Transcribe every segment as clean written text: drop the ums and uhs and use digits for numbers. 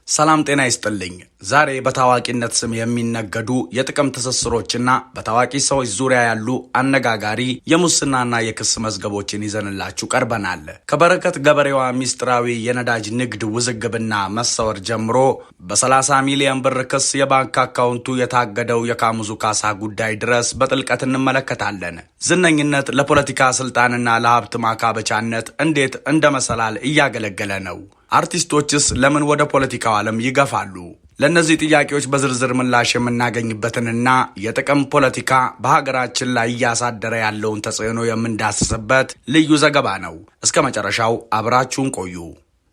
ሰላም ጤና ይስጥልኝ። ዛሬ በታዋቂነት ስም የሚነገዱ የጥቅም ትስስሮችና በታዋቂ ሰዎች ዙሪያ ያሉ አነጋጋሪ የሙስናና የክስ መዝገቦችን ይዘንላችሁ ቀርበናል። ከበረከት ገበሬዋ ሚስጥራዊ የነዳጅ ንግድ ውዝግብና መሰወር ጀምሮ በ30 ሚሊዮን ብር ክስ የባንክ አካውንቱ የታገደው የካሙዙ ካሳ ጉዳይ ድረስ በጥልቀት እንመለከታለን። ዝነኝነት ለፖለቲካ ስልጣንና ለሀብት ማካበቻነት እንዴት እንደ መሰላል እያገለገለ ነው? አርቲስቶችስ ለምን ወደ ፖለቲካው ዓለም ይገፋሉ? ለእነዚህ ጥያቄዎች በዝርዝር ምላሽ የምናገኝበትንና የጥቅም ፖለቲካ በሀገራችን ላይ እያሳደረ ያለውን ተጽዕኖ የምንዳስስበት ልዩ ዘገባ ነው። እስከ መጨረሻው አብራችሁን ቆዩ።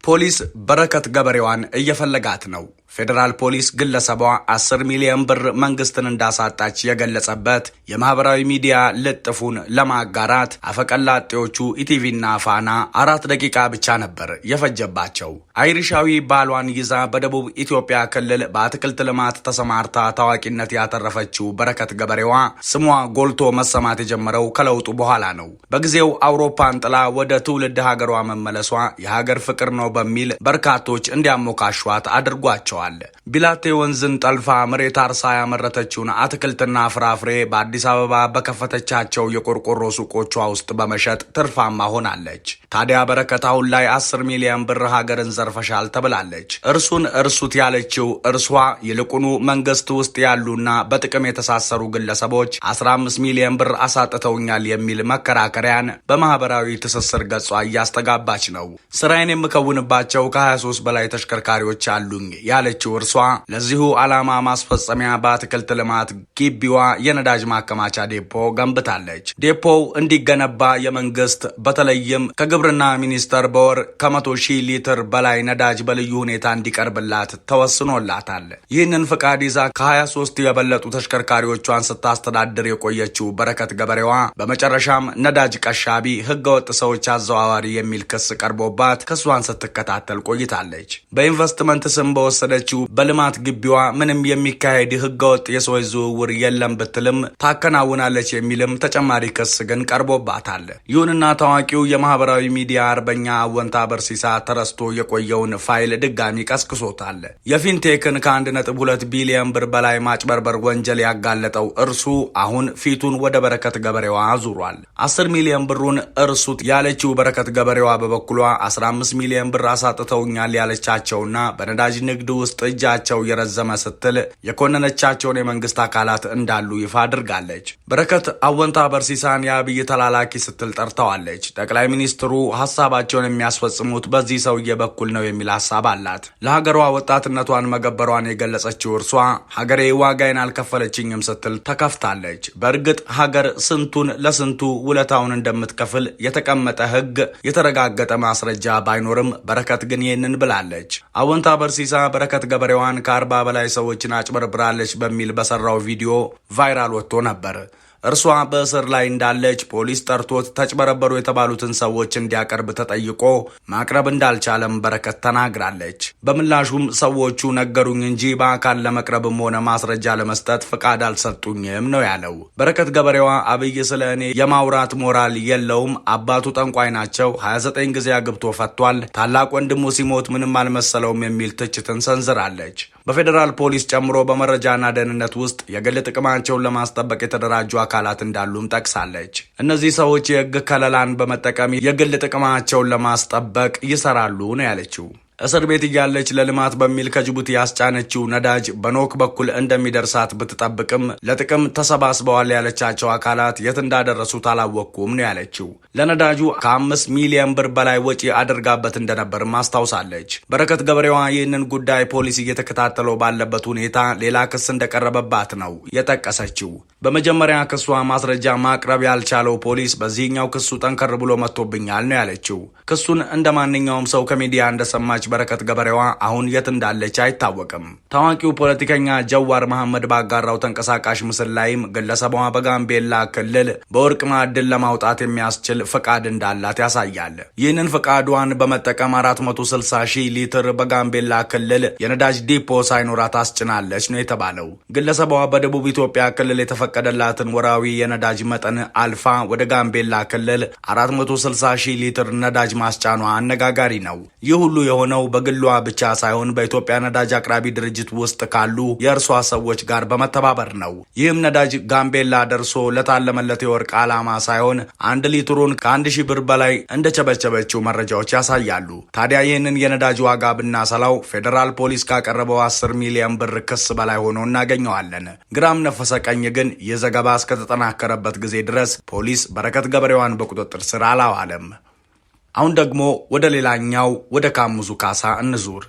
ፖሊስ በረከት ገበሬዋን እየፈለጋት ነው። ፌዴራል ፖሊስ ግለሰቧ 10 ሚሊዮን ብር መንግስትን እንዳሳጣች የገለጸበት የማህበራዊ ሚዲያ ልጥፉን ለማጋራት አፈቀላጤዎቹ ኢቲቪና ፋና 4 ደቂቃ ብቻ ነበር የፈጀባቸው። አይሪሻዊ ባሏን ይዛ በደቡብ ኢትዮጵያ ክልል በአትክልት ልማት ተሰማርታ ታዋቂነት ያተረፈችው በረከት ገበሬዋ ስሟ ጎልቶ መሰማት የጀመረው ከለውጡ በኋላ ነው። በጊዜው አውሮፓን ጥላ ወደ ትውልድ ሀገሯ መመለሷ የሀገር ፍቅር ነው በሚል በርካቶች እንዲያሞካሿት አድርጓቸዋል። ቢላቴ ወንዝን ጠልፋ መሬት አርሳ ያመረተችውን አትክልትና ፍራፍሬ በአዲስ አበባ በከፈተቻቸው የቆርቆሮ ሱቆቿ ውስጥ በመሸጥ ትርፋማ ሆናለች። ታዲያ በረከት አሁን ላይ 10 ሚሊዮን ብር ሀገርን ዘርፈሻል ተብላለች። እርሱን እርሱት ያለችው እርሷ ይልቁኑ መንግስት ውስጥ ያሉና በጥቅም የተሳሰሩ ግለሰቦች 15 ሚሊዮን ብር አሳጥተውኛል የሚል መከራከሪያን በማህበራዊ ትስስር ገጿ እያስተጋባች ነው። ስራዬን የምከውንባቸው ከ23 በላይ ተሽከርካሪዎች አሉኝ ያለችው እርሷ ለዚሁ ዓላማ ማስፈጸሚያ በአትክልት ልማት ግቢዋ የነዳጅ ማከማቻ ዴፖ ገንብታለች። ዴፖው እንዲገነባ የመንግስት በተለይም ከግብርና ሚኒስቴር በወር ከ100,000 ሊትር በላይ ነዳጅ በልዩ ሁኔታ እንዲቀርብላት ተወስኖላታል። ይህንን ፍቃድ ይዛ ከ23 የበለጡ ተሽከርካሪዎቿን ስታስተዳድር የቆየችው በረከት ገበሬዋ በመጨረሻም ነዳጅ ቀሻቢ፣ ህገወጥ ሰዎች አዘዋዋሪ የሚል ክስ ቀርቦባት ክሷን ስትከታተል ቆይታለች። በኢንቨስትመንት ስም በወሰደችው በልማት ግቢዋ ምንም የሚካሄድ ህገወጥ የሰዎች ዝውውር የለም ብትልም ታከናውናለች የሚልም ተጨማሪ ክስ ግን ቀርቦባታል። ይሁንና ታዋቂው የማህበራዊ ሚዲያ አርበኛ አወንታ በርሲሳ ተረስቶ የቆየውን ፋይል ድጋሚ ቀስቅሶታል። የፊንቴክን ከ1.2 ቢሊዮን ብር በላይ ማጭበርበር ወንጀል ያጋለጠው እርሱ አሁን ፊቱን ወደ በረከት ገበሬዋ አዙሯል። 10 ሚሊዮን ብሩን እርሱት ያለችው በረከት ገበሬዋ በበኩሏ 15 ሚሊዮን ብር አሳጥተውኛል ያለቻቸውና በነዳጅ ንግድ ውስጥ እጃቸው የረዘመ ስትል የኮነነቻቸውን የመንግስት አካላት እንዳሉ ይፋ አድርጋለች። በረከት አወንታ በርሲሳን የአብይ ተላላኪ ስትል ጠርተዋለች። ጠቅላይ ሚኒስትሩ ሀሳባቸውን የሚያስፈጽሙት በዚህ ሰውዬ በኩል ነው የሚል ሀሳብ አላት። ለሀገሯ ወጣትነቷን መገበሯን የገለጸችው እርሷ ሀገሬ ዋጋዬን አልከፈለችኝም ስትል ተከፍታለች። በእርግጥ ሀገር ስንቱን ለስንቱ ውለታውን እንደምትከፍል የተቀመጠ ሕግ የተረጋገጠ ማስረጃ ባይኖርም በረከት ግን ይህንን ብላለች። አወንታ በርሲሳ በረከት ገበሬዋን ከ40 በላይ ሰዎችን አጭበርብራለች በሚል በሰራው ቪዲዮ viral ወጥቶ ነበር። እርሷ በእስር ላይ እንዳለች ፖሊስ ጠርቶት ተጭበረበሩ የተባሉትን ሰዎች እንዲያቀርብ ተጠይቆ ማቅረብ እንዳልቻለም በረከት ተናግራለች። በምላሹም ሰዎቹ ነገሩኝ እንጂ በአካል ለመቅረብም ሆነ ማስረጃ ለመስጠት ፍቃድ አልሰጡኝም ነው ያለው። በረከት ገበሬዋ አብይ ስለ እኔ የማውራት ሞራል የለውም፣ አባቱ ጠንቋይ ናቸው፣ 29 ጊዜ አግብቶ ፈቷል፣ ታላቅ ወንድሙ ሲሞት ምንም አልመሰለውም የሚል ትችትን ሰንዝራለች። በፌዴራል ፖሊስ ጨምሮ በመረጃና ደህንነት ውስጥ የግል ጥቅማቸውን ለማስጠበቅ የተደራጁ አካላት እንዳሉም ጠቅሳለች። እነዚህ ሰዎች የህግ ከለላን በመጠቀም የግል ጥቅማቸውን ለማስጠበቅ ይሰራሉ ነው ያለችው። እስር ቤት እያለች ለልማት በሚል ከጅቡቲ ያስጫነችው ነዳጅ በኖክ በኩል እንደሚደርሳት ብትጠብቅም ለጥቅም ተሰባስበዋል ያለቻቸው አካላት የት እንዳደረሱት አላወቅኩም ነው ያለችው። ለነዳጁ ከ5 ሚሊዮን ብር በላይ ወጪ አድርጋበት እንደነበርም አስታውሳለች። በረከት ገበሬዋ ይህንን ጉዳይ ፖሊስ እየተከታተለው ባለበት ሁኔታ ሌላ ክስ እንደቀረበባት ነው የጠቀሰችው። በመጀመሪያ ክሷ ማስረጃ ማቅረብ ያልቻለው ፖሊስ በዚህኛው ክሱ ጠንከር ብሎ መጥቶብኛል ነው ያለችው። ክሱን እንደ ማንኛውም ሰው ከሚዲያ እንደሰማች በረከት ገበሬዋ አሁን የት እንዳለች አይታወቅም። ታዋቂው ፖለቲከኛ ጀዋር መሐመድ ባጋራው ተንቀሳቃሽ ምስል ላይም ግለሰቧ በጋምቤላ ክልል በወርቅ ማዕድን ለማውጣት የሚያስችል ፈቃድ እንዳላት ያሳያል። ይህንን ፈቃዷን በመጠቀም 460 ሺህ ሊትር በጋምቤላ ክልል የነዳጅ ዲፖ ሳይኖራት አስጭናለች ነው የተባለው። ግለሰቧ በደቡብ ኢትዮጵያ ክልል የተፈቀደላትን ወራዊ የነዳጅ መጠን አልፋ ወደ ጋምቤላ ክልል 460 ሺህ ሊትር ነዳጅ ማስጫኗ አነጋጋሪ ነው። ይህ ሁሉ የሆነው የሆነው በግሏ ብቻ ሳይሆን በኢትዮጵያ ነዳጅ አቅራቢ ድርጅት ውስጥ ካሉ የእርሷ ሰዎች ጋር በመተባበር ነው። ይህም ነዳጅ ጋምቤላ ደርሶ ለታለመለት የወርቅ ዓላማ ሳይሆን 1 ሊትሩን ከ1000 ብር በላይ እንደቸበቸበችው መረጃዎች ያሳያሉ። ታዲያ ይህንን የነዳጅ ዋጋ ብናሰላው ፌዴራል ፖሊስ ካቀረበው 10 ሚሊዮን ብር ክስ በላይ ሆኖ እናገኘዋለን። ግራም ነፈሰ ቀኝ ግን ይህ ዘገባ እስከተጠናከረበት ጊዜ ድረስ ፖሊስ በረከት ገበሬዋን በቁጥጥር ስር አላዋለም። አሁን ደግሞ ወደ ሌላኛው ወደ ካሙዙ ካሳ እንዙር።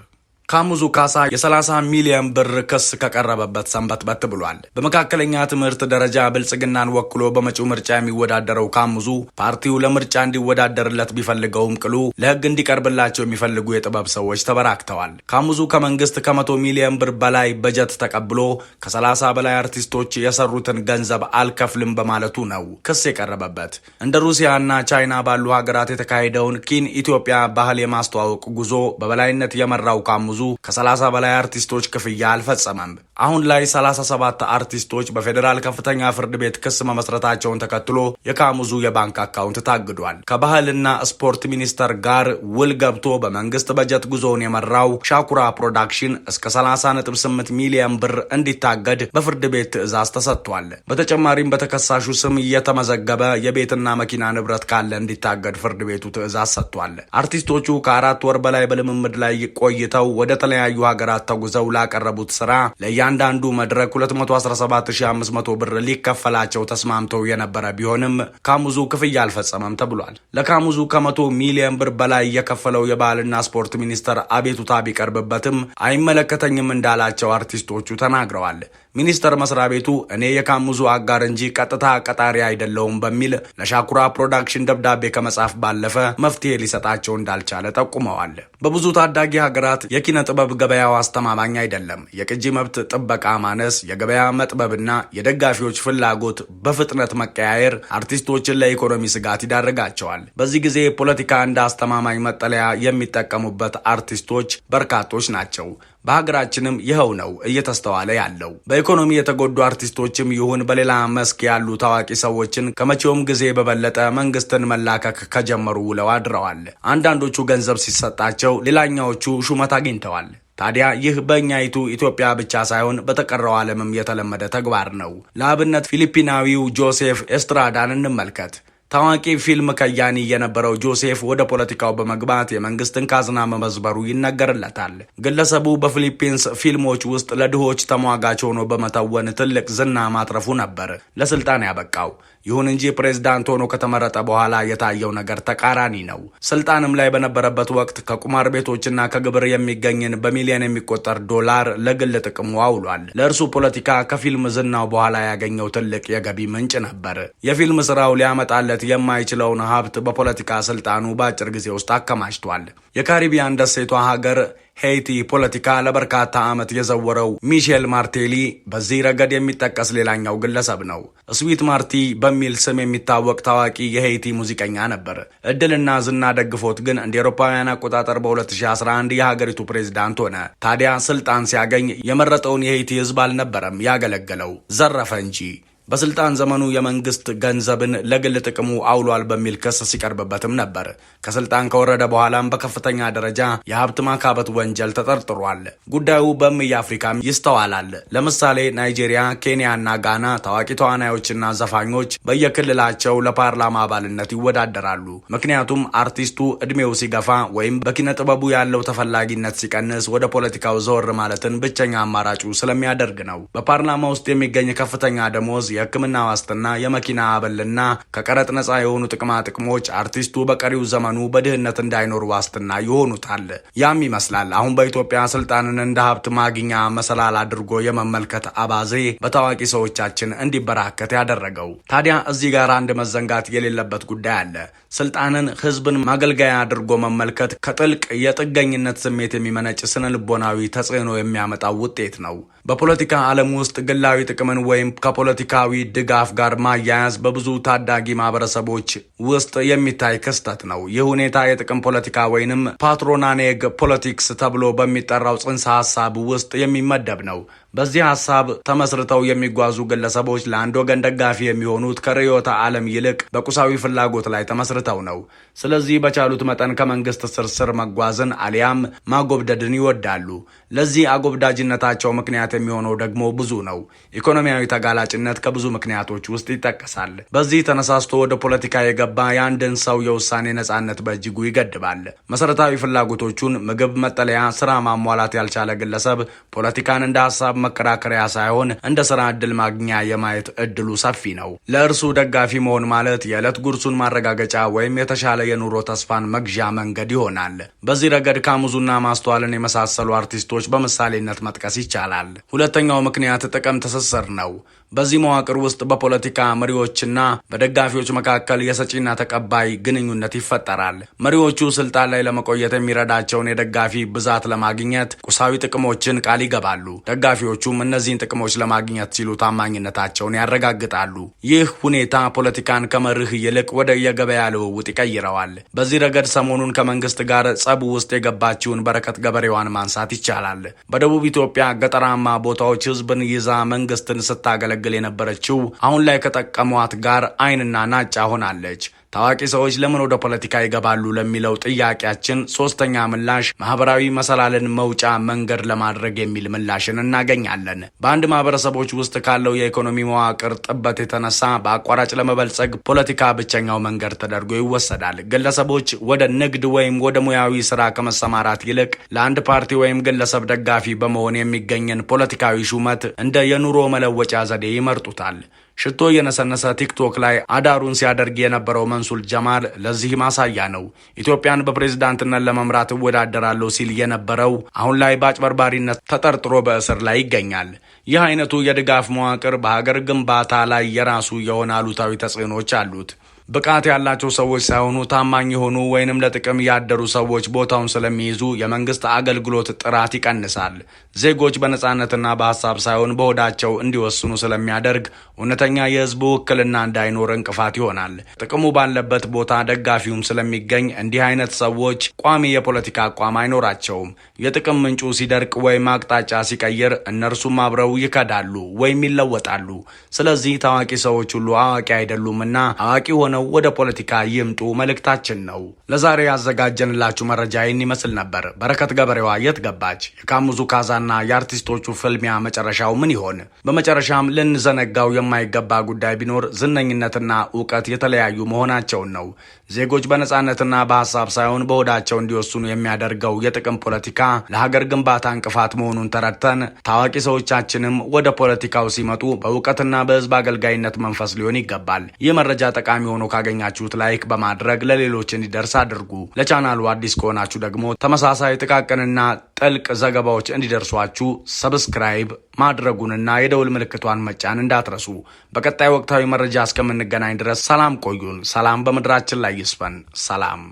ካሙዙ ካሳ የ30 ሚሊዮን ብር ክስ ከቀረበበት ሰንበትበት ብሏል። በመካከለኛ ትምህርት ደረጃ ብልጽግናን ወክሎ በመጪው ምርጫ የሚወዳደረው ካሙዙ ፓርቲው ለምርጫ እንዲወዳደርለት ቢፈልገውም ቅሉ ለሕግ እንዲቀርብላቸው የሚፈልጉ የጥበብ ሰዎች ተበራክተዋል። ካሙዙ ከመንግስት ከ100 ሚሊዮን ብር በላይ በጀት ተቀብሎ ከ30 በላይ አርቲስቶች የሰሩትን ገንዘብ አልከፍልም በማለቱ ነው ክስ የቀረበበት። እንደ ሩሲያና ቻይና ባሉ ሀገራት የተካሄደውን ኪን ኢትዮጵያ ባህል የማስተዋወቅ ጉዞ በበላይነት የመራው ካሙዙ ከ30 በላይ አርቲስቶች ክፍያ አልፈጸመም። አሁን ላይ 37 አርቲስቶች በፌዴራል ከፍተኛ ፍርድ ቤት ክስ መመስረታቸውን ተከትሎ የካሙዙ የባንክ አካውንት ታግዷል። ከባህልና ስፖርት ሚኒስቴር ጋር ውል ገብቶ በመንግስት በጀት ጉዞውን የመራው ሻኩራ ፕሮዳክሽን እስከ 30.8 ሚሊዮን ብር እንዲታገድ በፍርድ ቤት ትዕዛዝ ተሰጥቷል። በተጨማሪም በተከሳሹ ስም የተመዘገበ የቤትና መኪና ንብረት ካለ እንዲታገድ ፍርድ ቤቱ ትዕዛዝ ሰጥቷል። አርቲስቶቹ ከ4 ወር በላይ በልምምድ ላይ ቆይተው ወደ ተለያዩ ሀገራት ተጉዘው ላቀረቡት ስራ ለእያንዳንዱ መድረክ 217500 ብር ሊከፈላቸው ተስማምተው የነበረ ቢሆንም ካሙዙ ክፍያ አልፈጸመም ተብሏል። ለካሙዙ ከ100 ሚሊዮን ብር በላይ የከፈለው የባህልና ስፖርት ሚኒስቴር አቤቱታ ቢቀርብበትም አይመለከተኝም እንዳላቸው አርቲስቶቹ ተናግረዋል። ሚኒስቴር መስሪያ ቤቱ እኔ የካሙዙ አጋር እንጂ ቀጥታ ቀጣሪ አይደለሁም በሚል ለሻኩራ ፕሮዳክሽን ደብዳቤ ከመጻፍ ባለፈ መፍትሄ ሊሰጣቸው እንዳልቻለ ጠቁመዋል። በብዙ ታዳጊ ሀገራት የኪነ ጥበብ ገበያው አስተማማኝ አይደለም። የቅጂ መብት ጥበቃ ማነስ፣ የገበያ መጥበብና የደጋፊዎች ፍላጎት በፍጥነት መቀያየር አርቲስቶችን ለኢኮኖሚ ስጋት ይዳርጋቸዋል። በዚህ ጊዜ ፖለቲካ እንደ አስተማማኝ መጠለያ የሚጠቀሙበት አርቲስቶች በርካቶች ናቸው። በሀገራችንም ይኸው ነው እየተስተዋለ ያለው። በኢኮኖሚ የተጎዱ አርቲስቶችም ይሁን በሌላ መስክ ያሉ ታዋቂ ሰዎችን ከመቼውም ጊዜ በበለጠ መንግስትን መላከክ ከጀመሩ ውለው አድረዋል። አንዳንዶቹ ገንዘብ ሲሰጣቸው፣ ሌላኛዎቹ ሹመት አግኝተዋል። ታዲያ ይህ በእኛይቱ ኢትዮጵያ ብቻ ሳይሆን በተቀረው ዓለምም የተለመደ ተግባር ነው። ለአብነት ፊሊፒናዊው ጆሴፍ ኤስትራዳን እንመልከት። ታዋቂ ፊልም ከያኒ የነበረው ጆሴፍ ወደ ፖለቲካው በመግባት የመንግስትን ካዝና መመዝበሩ ይነገርለታል። ግለሰቡ በፊሊፒንስ ፊልሞች ውስጥ ለድሆች ተሟጋች ሆኖ በመተወን ትልቅ ዝና ማትረፉ ነበር ለስልጣን ያበቃው። ይሁን እንጂ ፕሬዝዳንት ሆኖ ከተመረጠ በኋላ የታየው ነገር ተቃራኒ ነው። ስልጣንም ላይ በነበረበት ወቅት ከቁማር ቤቶችና ከግብር የሚገኝን በሚሊዮን የሚቆጠር ዶላር ለግል ጥቅሙ አውሏል። ለእርሱ ፖለቲካ ከፊልም ዝናው በኋላ ያገኘው ትልቅ የገቢ ምንጭ ነበር። የፊልም ስራው ሊያመጣለት የማይችለውን ሀብት በፖለቲካ ስልጣኑ በአጭር ጊዜ ውስጥ አከማችቷል። የካሪቢያን ደሴቷ ሀገር ሄይቲ ፖለቲካ ለበርካታ ዓመት የዘወረው ሚሼል ማርቴሊ በዚህ ረገድ የሚጠቀስ ሌላኛው ግለሰብ ነው። ስዊት ማርቲ በሚል ስም የሚታወቅ ታዋቂ የሄይቲ ሙዚቀኛ ነበር። እድልና ዝና ደግፎት ግን እንደ አውሮፓውያን አቆጣጠር በ2011 የሀገሪቱ ፕሬዝዳንት ሆነ። ታዲያ ስልጣን ሲያገኝ የመረጠውን የሄይቲ ሕዝብ አልነበረም ያገለገለው፣ ዘረፈ እንጂ። በስልጣን ዘመኑ የመንግስት ገንዘብን ለግል ጥቅሙ አውሏል በሚል ክስ ሲቀርብበትም ነበር። ከስልጣን ከወረደ በኋላም በከፍተኛ ደረጃ የሀብት ማካበት ወንጀል ተጠርጥሯል። ጉዳዩ በእምየ አፍሪካም ይስተዋላል። ለምሳሌ ናይጄሪያ፣ ኬንያና ጋና ታዋቂ ተዋናዮችና ዘፋኞች በየክልላቸው ለፓርላማ አባልነት ይወዳደራሉ። ምክንያቱም አርቲስቱ እድሜው ሲገፋ ወይም በኪነ ጥበቡ ያለው ተፈላጊነት ሲቀንስ ወደ ፖለቲካው ዘወር ማለትን ብቸኛ አማራጩ ስለሚያደርግ ነው። በፓርላማ ውስጥ የሚገኝ ከፍተኛ ደሞዝ፣ የሕክምና ዋስትና፣ የመኪና አበልና ከቀረጥ ነጻ የሆኑ ጥቅማ ጥቅሞች አርቲስቱ በቀሪው ዘመኑ በድህነት እንዳይኖር ዋስትና ይሆኑታል። ያም ይመስላል አሁን በኢትዮጵያ ስልጣንን እንደ ሀብት ማግኛ መሰላል አድርጎ የመመልከት አባዜ በታዋቂ ሰዎቻችን እንዲበራከት ያደረገው። ታዲያ እዚህ ጋር አንድ መዘንጋት የሌለበት ጉዳይ አለ። ስልጣንን ህዝብን ማገልገያ አድርጎ መመልከት ከጥልቅ የጥገኝነት ስሜት የሚመነጭ ስነ ልቦናዊ ተጽዕኖ የሚያመጣው ውጤት ነው። በፖለቲካ ዓለም ውስጥ ግላዊ ጥቅምን ወይም ከፖለቲካዊ ድጋፍ ጋር ማያያዝ በብዙ ታዳጊ ማህበረሰቦች ውስጥ የሚታይ ክስተት ነው። ይህ ሁኔታ የጥቅም ፖለቲካ ወይንም patronage politics ተብሎ በሚጠራው ጽንሰ ሀሳብ ውስጥ የሚመደብ ነው። በዚህ ሀሳብ ተመስርተው የሚጓዙ ግለሰቦች ለአንድ ወገን ደጋፊ የሚሆኑት ከርዕዮተ ዓለም ይልቅ በቁሳዊ ፍላጎት ላይ ተመስርተው ነው። ስለዚህ በቻሉት መጠን ከመንግስት ስር መጓዝን አሊያም ማጎብደድን ይወዳሉ። ለዚህ አጎብዳጅነታቸው ምክንያት የሚሆነው ደግሞ ብዙ ነው። ኢኮኖሚያዊ ተጋላጭነት ከብዙ ምክንያቶች ውስጥ ይጠቀሳል። በዚህ ተነሳስቶ ወደ ፖለቲካ የገባ የአንድን ሰው የውሳኔ ነጻነት በእጅጉ ይገድባል። መሰረታዊ ፍላጎቶቹን ምግብ፣ መጠለያ፣ ስራ ማሟላት ያልቻለ ግለሰብ ፖለቲካን እንደ ሀሳብ መከራከሪያ ሳይሆን እንደ ስራ እድል ማግኛ የማየት እድሉ ሰፊ ነው። ለእርሱ ደጋፊ መሆን ማለት የዕለት ጉርሱን ማረጋገጫ ወይም የተሻለ የኑሮ ተስፋን መግዣ መንገድ ይሆናል። በዚህ ረገድ ካሙዙና ማስተዋልን የመሳሰሉ አርቲስቶች በምሳሌነት መጥቀስ ይቻላል። ሁለተኛው ምክንያት ጥቅም ትስስር ነው። በዚህ መዋቅር ውስጥ በፖለቲካ መሪዎችና በደጋፊዎች መካከል የሰጪና ተቀባይ ግንኙነት ይፈጠራል። መሪዎቹ ስልጣን ላይ ለመቆየት የሚረዳቸውን የደጋፊ ብዛት ለማግኘት ቁሳዊ ጥቅሞችን ቃል ይገባሉ። ደጋፊዎቹም እነዚህን ጥቅሞች ለማግኘት ሲሉ ታማኝነታቸውን ያረጋግጣሉ። ይህ ሁኔታ ፖለቲካን ከመርህ ይልቅ ወደ የገበያ ልውውጥ ይቀይረዋል። በዚህ ረገድ ሰሞኑን ከመንግስት ጋር ጸቡ ውስጥ የገባችውን በረከት ገበሬዋን ማንሳት ይቻላል። በደቡብ ኢትዮጵያ ገጠራማ ቦታዎች ህዝብን ይዛ መንግስትን ስታገለግል የነበረችው አሁን ላይ ከጠቀሟት ጋር አይንና ናጫ ሆናለች። ታዋቂ ሰዎች ለምን ወደ ፖለቲካ ይገባሉ ለሚለው ጥያቄያችን ሶስተኛ ምላሽ ማህበራዊ መሰላልን መውጫ መንገድ ለማድረግ የሚል ምላሽን እናገኛለን። በአንድ ማህበረሰቦች ውስጥ ካለው የኢኮኖሚ መዋቅር ጥበት የተነሳ በአቋራጭ ለመበልጸግ ፖለቲካ ብቸኛው መንገድ ተደርጎ ይወሰዳል። ግለሰቦች ወደ ንግድ ወይም ወደ ሙያዊ ስራ ከመሰማራት ይልቅ ለአንድ ፓርቲ ወይም ግለሰብ ደጋፊ በመሆን የሚገኝን ፖለቲካዊ ሹመት እንደ የኑሮ መለወጫ ዘዴ ይመርጡታል። ሽቶ የነሰነሰ ቲክቶክ ላይ አዳሩን ሲያደርግ የነበረው መንሱር ጀማል ለዚህ ማሳያ ነው። ኢትዮጵያን በፕሬዝዳንትነት ለመምራት እወዳደራለሁ ሲል የነበረው አሁን ላይ በአጭበርባሪነት ተጠርጥሮ በእስር ላይ ይገኛል። ይህ አይነቱ የድጋፍ መዋቅር በሀገር ግንባታ ላይ የራሱ የሆነ አሉታዊ ተጽዕኖች አሉት። ብቃት ያላቸው ሰዎች ሳይሆኑ ታማኝ የሆኑ ወይንም ለጥቅም ያደሩ ሰዎች ቦታውን ስለሚይዙ የመንግስት አገልግሎት ጥራት ይቀንሳል። ዜጎች በነጻነትና በሀሳብ ሳይሆን በሆዳቸው እንዲወስኑ ስለሚያደርግ እውነተኛ የህዝብ ውክልና እንዳይኖር እንቅፋት ይሆናል። ጥቅሙ ባለበት ቦታ ደጋፊውም ስለሚገኝ እንዲህ አይነት ሰዎች ቋሚ የፖለቲካ አቋም አይኖራቸውም። የጥቅም ምንጩ ሲደርቅ ወይም አቅጣጫ ሲቀይር እነርሱም አብረው ይከዳሉ ወይም ይለወጣሉ። ስለዚህ ታዋቂ ሰዎች ሁሉ አዋቂ አይደሉምና አዋቂ ሆነው ወደ ፖለቲካ ይምጡ መልእክታችን ነው። ለዛሬ ያዘጋጀንላችሁ መረጃ ይህን ይመስል ነበር። በረከት ገበሬዋ የት ገባች? የካሙዙ ካሳና የአርቲስቶቹ ፍልሚያ መጨረሻው ምን ይሆን? በመጨረሻም ልንዘነጋው የማይገባ ጉዳይ ቢኖር ዝነኝነትና እውቀት የተለያዩ መሆናቸውን ነው። ዜጎች በነጻነትና በሀሳብ ሳይሆን በሆዳቸው እንዲወስኑ የሚያደርገው የጥቅም ፖለቲካ ለሀገር ግንባታ እንቅፋት መሆኑን ተረድተን ታዋቂ ሰዎቻችንም ወደ ፖለቲካው ሲመጡ በእውቀትና በህዝብ አገልጋይነት መንፈስ ሊሆን ይገባል። ይህ መረጃ ጠቃሚ ሆኖ ካገኛችሁት like በማድረግ ለሌሎች እንዲደርስ አድርጉ። ለቻናሉ አዲስ ከሆናችሁ ደግሞ ተመሳሳይ ጥቃቅንና ጥልቅ ዘገባዎች እንዲደርሷችሁ subscribe ማድረጉንና የደውል ምልክቷን መጫን እንዳትረሱ። በቀጣይ ወቅታዊ መረጃ እስከምንገናኝ ድረስ ሰላም ቆዩን። ሰላም በምድራችን ላይ ይስፈን። ሰላም።